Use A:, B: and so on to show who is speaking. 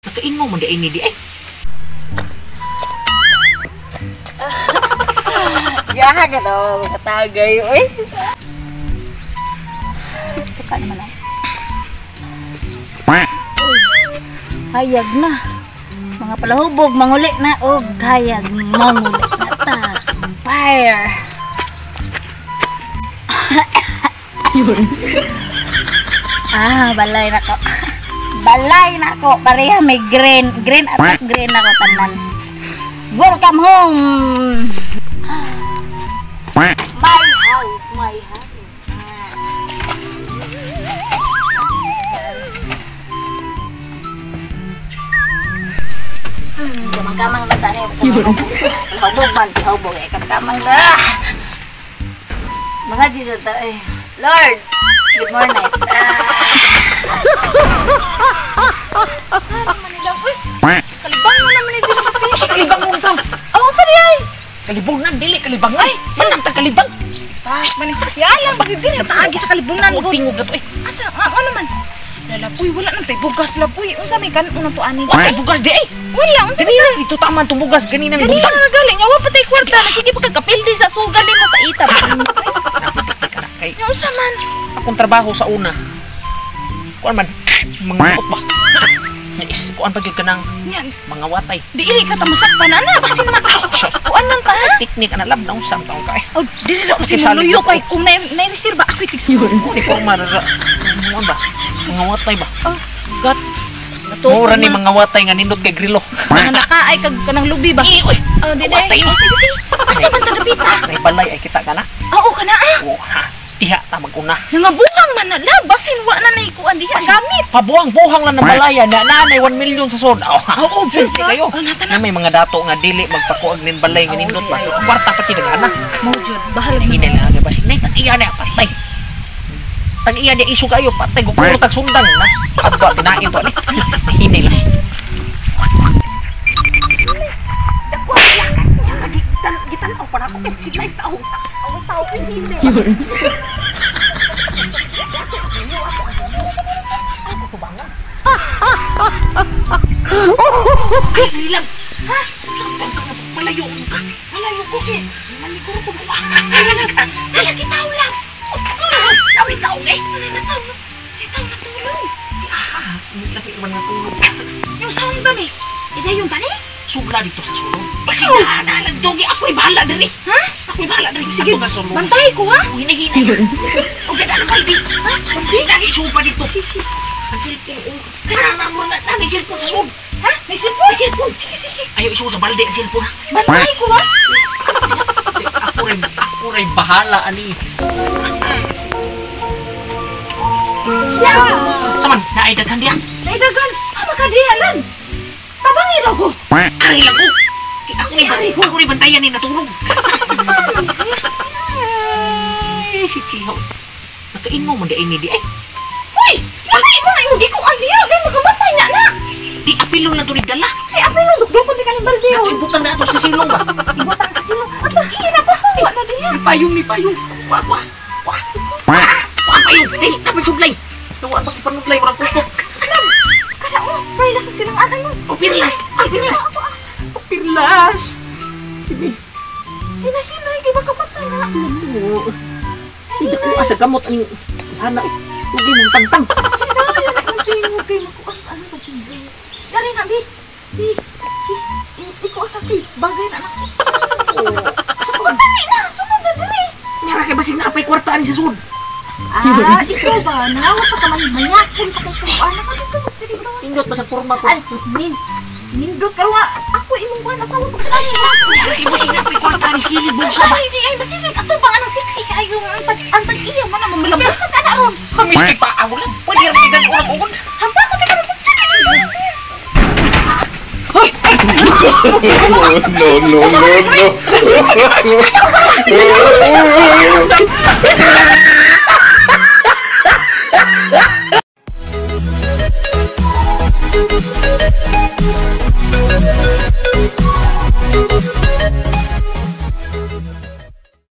A: Nakain mo man di ni di ay.
B: Yaha ka daw, katagay oy. Suka naman ay. Hayag na. Mga palahubog, manguli na og hayag, manguli na ta. Fire. Ah, balay na ko. Balay na ko. Pareha may green. Green at green ako tanan. Welcome home. My house, my house. Kamang-kamang na tayo. Palahubog man, palahubog. Eh, kamang-kamang na. Mga dito tayo. Lord, good morning.
C: Saan man nila? Uy, kalibang mo naman ito.
A: Kalibang mo ito.
C: Oh, saan yan?
A: Kalibunan, dili, kalibang. Ay, manang ta kalibang.
C: Yalang, bakit din? Taagi sa kalibunan.
A: Tingog na to eh.
C: Asa, ano man? Lalab, uy, wala nang tayo bugas, lab. Uy, unsa may kanon unang tuanin?
A: Wala tayo bugas di ay.
C: Wala, unsa may
A: kanon? Ito tama itong bugas, ganinang
C: buntag.
A: Ganina
C: na galing. Yawa pa tayo kwarta. Sige pa kagkapildi sa sugal di mo paita.
A: Napitik ka na. Kay,
C: unsa man?
A: Akong trabaho sa una. Kuan man, mga ba? Nais, kuan pa gyud ka ng mga watay.
C: Di ili ka tamasakpan, ana. Basin man. Kuan lang ta.
A: Teknik, ana, lab na usam taong ka eh.
C: Oh, dili na ko sinuluyo kay kung nai-reserva ako'y tigsuon.
A: Ni ko marara. Kuan ba? Mga watay ba?
C: Oh, God.
A: Mura ni mga watay nga nindot kay grilo.
C: Mga nakaay kag kanang lubi ba?
A: Eh, uy.
C: Oh, di day. Oh, sige, sige. Asa man ta dapita?
A: May balay ay kita ka na.
C: Oo, kana ah.
A: Oh, ha. Iha ta mag-una.
C: Nangabuhang man na lab, basin wa na naikuan diha gamit.
A: Pabuhang-buhang lang ng balaya na nanay 1 million sa sod. Oh,
C: oo,
A: fancy kayo.
C: Oh, nata
A: na may mga dato nga dili magpakuag nin balay nga nindot ba. Kwarta pa tinagana.
C: Mo jud, bahala
A: na lang ba sinay tag iya na patay. Tag iya di isu kayo patay gukuro tag sundang na. Aba tinain to ani. Hinay lang. Gitan-aw pa na ako kay signay tao.
C: Ang tao hindi.
A: Ay, nilang! Ha? Saan ka? Malayo ka? Malayo ko eh! Maliguro ko ba?
C: Hala, kitaw lang!
A: Kami tao eh!
C: Kitaw na tulog!
A: Ah, lapi naman nga tulog.
C: Yung sound ba ni? Ida yung tani?
A: Sugla dito sa sulod. Basta na lang dogi. Ako'y bahala diri.
C: Ha?
A: Ako'y bahala diri.
C: Sige, bantay ko ha?
A: Hinay-hinay. O ganda ng baldi. Ha? Sinagi supa dito.
C: Sisi.
A: Ang cellphone. Kana mo na. May cellphone sa sud.
C: Ha? May cellphone?
A: May cellphone.
C: Sige, sige.
A: Ayaw isuod sa balde ang cellphone ha.
C: Bantay ko ha?
A: Ako rin bahala ani.
C: Yeah.
A: Saman, naaidagan diya.
C: Naaidagan? Sama ka diya lang. Tabangin ako.
A: Ari lang ko. Ako rin bantayan ni natulog. Ay, si Chiho. Nakain mo man di ay ni di ay.
C: Uy! Laki mo na yung di ko ang diya. Gaya makamatay na na.
A: Di apilong na ito dala.
C: Si apilong, dukdukon di ka ng balde.
A: Nato, ibutang na ito sa silong ba?
C: Ibutang sa silong. At ang iya na pa. Wa na diya.
A: Ni payong, ni payong. Wa, wa. Wa. Wa, payong. Dali, tapos suglay. Tuwa, pakipanuglay. Walang gusto.
C: Alam, kada o, perlas na silang anang mo.
A: O, perlas. Ay, perlas. O, perlas. Ini.
C: Hinahinay, kay makamatay na.
A: Ano? Hindi ko asa gamot ang anak. Huwag mong tangtang.
C: Hinay, ang tingog kay makuan. Ano ba tingog? Dari na, di. Di. Di ko atake. Bagay na anak ko. Dali na, sunod na dali.
A: Nara kay basig na apay kwartaan sa sud.
C: Ah, ikaw ba? Nangawa pa ka man. Manyakon pa kay kuan. Ako dito.
A: Nindot ba sa forma ko?
C: Ay, nindot ka nga. Ako imong kuan. Asawa ko ka.
A: Nara kay basig na apay kwartaan sa kilid. Bulsa ba?
C: Ay, di ay basig. Ato ba nga ng siksik ay yung ang tag-iya man na mamilambasan ka na ron.
A: Hamis kay paa mo lang. Pwede rin kay gag-ulag-ugon.
C: Hampa ko tayo ng pagtsaka.
A: Hoy!
D: No, no, no, no.